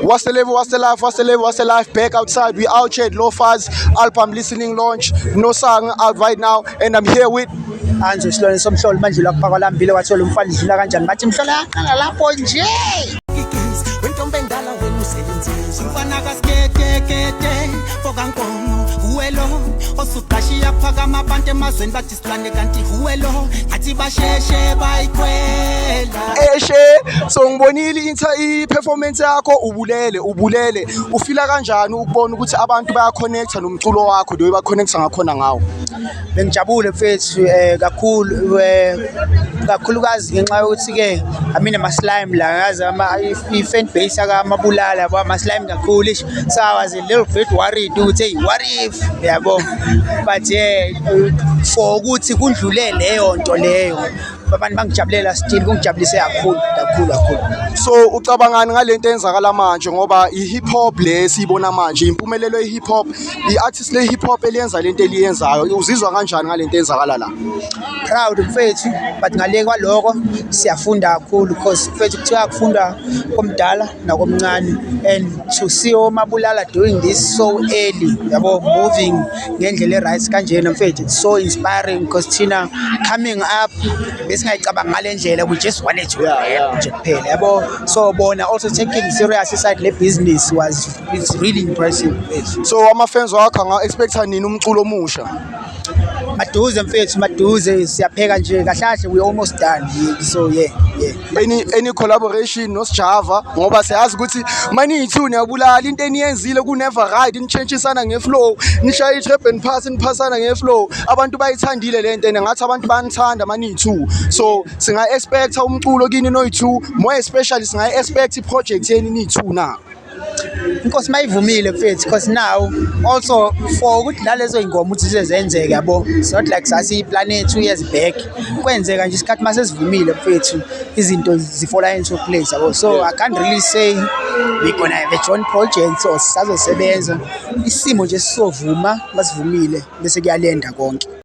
What's the level? What's the life? What's the level? What's the life? Back outside. We out here at Lofas album listening launch. No song out right now, and I'm here with Anzo isilwane somhlolo manje lapha kwalambile wathola umfana idlula kanjani bathi mhlola yaqala lapho nje. Wentombi endala wena usebenzisa mfana kasiketekete fokankomo uwelo osuqashiya phakama abantu emazweni bathi silwane kanti uwelo ngathi basheshe bayikhwela. Eshe. So ngibonile i-performance yakho, ubulele ubulele. Ufila kanjani ukubona ukuthi abantu bayaconnecta nomculo wakho, the way baconnecta ngakhona ngawo? Bengijabule mfethu kakhulu, kakhulukazi ngenxa yokuthi ke, I mean, ama slime la ngazi ama i-fan base akamabulala yabo, ama slime kakhulu ish. So I was a little bit worried ukuthi, hey, what if, yabo, but yeah, for ukuthi kundlule leyo nto leyo, abantu bangijabulela still, kungijabulise kakhulu kakhulu kakhulu. So ucabangani ngalento eyenzakala manje, ngoba i-hip hop le esiyibona manje, impumelelo ye-hip hop, i-artist le hip hop eliyenza lento eliyenzayo, uzizwa kanjani ngalento eyenzakala la? Proud mfethu, but ngale kwaloko siyafunda kakhulu because mfethu kuthiwa kufunda komdala nakomncane, and to see oMabulala doing this so early, yabo, moving ngendlela e-right kanjena mfethu, it's so inspiring because thina coming up besingayicabanga ngale ndlela. We just wanted to rap nje kuphela, yabo. So bona also taking serious iside le business was, it's really impressive mfethu. So ama-fans wakho anga-expecta nini umculo omusha? Maduze mfethu, maduze. Siyapheka nje kahle kahle, we almost done, so yeah. Any collaboration noSjava, ngoba siyazi ukuthi maniyi-two niyabulala into eniyenzile ku-Never Ride, nitshentshisana nge-flow, nishaya i-trap and pass, niphasana nge-flow, abantu bayithandile le nto and ngathi abantu bayanithanda maniyi-two. So singa-expecta umculo kini noyi-two, more especially singayi-expect i-project yeni niyi-two na? Inkosi mayivumile mfethu, because now also for ukuthi nalezo y'ngoma ukuthi zize zenzeke, yabo, it's not like sasiyiplane 2 years back, kwenzeka nje isikhathi masesivumile mfethu, izinto zifola into place, yabo. So I can't really say we gonna have a joint project or sisazosebenza, isimo nje sisovuma, masivumile bese kuyalenda konke.